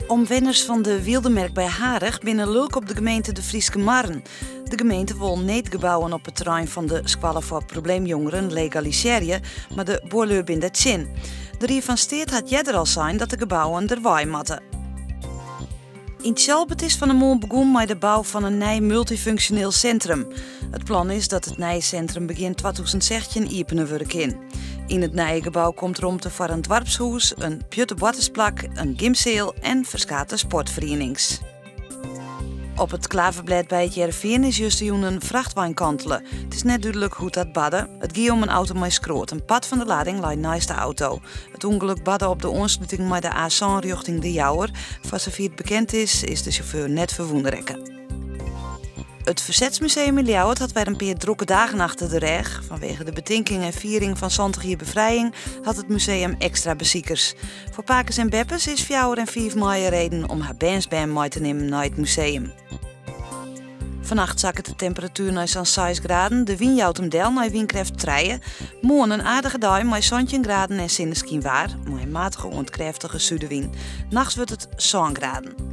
Omwenners fan de Wyldemerk by Harich binne lulk op de gemeente De Fryske Marren. De gemeente wol needgebouwen op it terrein fan de skoalle foar probleemjongeren legalisearje, mar de buorlju binne dêr tsjin. De Rie fan Steat hat earder al sein dat de gebouwen derwei moatte. Yn Tsjalbert is fan 'e moarn begûn mei de bou fan in nij multyfunksjoneel sintrum. It plan is dat it nije sintrum begjin 2016 iepene wurde kin. Yn it nije gebou komt romte foar in doarpshûs, in pjutteboartersplak, in gymseal en ferskate sportferienings. Op it klaverblêd by It Hearrenfean is justerjûn in frachtwein kantele. It is net dúdlik hoe't dat barde. It gie om in auto mei skroat. In part fan de lading lei neist de auto. It ûngelok barde op de oansluting mei de A sân rjochting De Jouwer. Foar safier't bekend is, is de sjauffeur net ferwûne rekke. It Fersetsmuseum yn Ljouwert hat wer in pear drokke dagen achter de rêch. Fanwege de betinking en fiering fan 70 jier befrijing hat it museum ekstra besikers. Foar pakes en beppes is 4 en 5 maaie reden om har bernsbern mei te nimmen nei it museum. Fannacht sakket de temperatuer nei sa'n 6 graden. De wyn jout him del nei wynkrêft 3. Moarn in aardige dei mei 17 graden en sinneskynwaar, mei in matige oant krêftige sudewyn. Nachts wurdt it 7 graden.